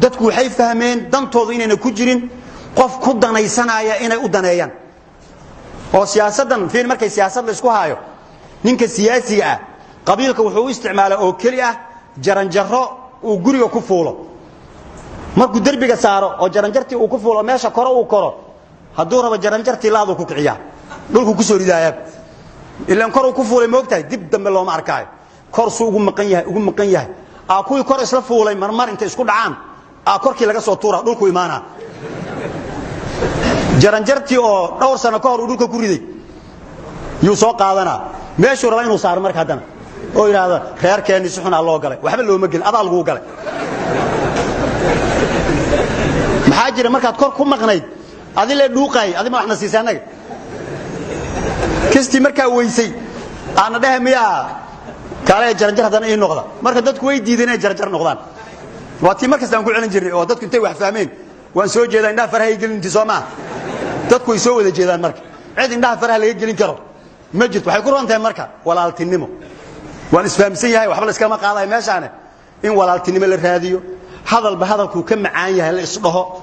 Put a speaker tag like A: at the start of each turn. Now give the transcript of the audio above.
A: Dadku waxay fahmeen dantoodu inayna ku jirin qof ku danaysanaya inay u daneeyaan. Oo siyaasaddan fiir, markay siyaasad la isku haayo, ninka siyaasiga ah qabiilka wuxuu u isticmaalaa oo keli ah jaranjaro uu guriga ku fuulo. Markuu derbiga saaro oo jaranjartii uu ku fuulo, meesha koro uu koro, hadduu rabo jaranjartii laaduu ku kiciyaa, dhulku kusoo ridaaya. Ilaan kor uu ku fuulay, moogtahay, dib dambe looma arkaayo. Kor suu ugu maqan yahay, ugu maqan yahay, aa kuwii kor isla fuulay marmar intay isku dhacaan aa korkii laga soo tuura, dhulku imaanaa. Jaranjartii oo dhowr sano ka hor uu dhulka ku riday yuu soo qaadanaa, meeshuu rabaa inuu saaro. Marka haddana oo yidhaahdo reerkeenni si xunaa loo galay. Waxba looma gelin, adaa laguu galay. Maxaa jira? Markaad kor ku maqnayd adi le dhuuqaay, adi ma waxna siisay annaga kistii markaa weysay aana dhehe miyaa kaale jaranjar haddana ii noqda. Marka dadku way diideen inay jaranjar noqdaan. Waa tii markasta aan ku celin jirnay oo dadku intay wax fahmeen. Waan soo jeedaa, indhaha faraha ay gelinti soo maaha. Dadku way soo wada jeedaan. Marka cid indhaha faraha laga gelin karo ma jirto. Waxay ku ron tahay marka walaaltinimo. Waan isfahamsan yahay, waxba la iskama qaadayo meeshaane. In walaaltinimo la raadiyo, hadalba hadalkuu ka macaan yahay la isdhaho.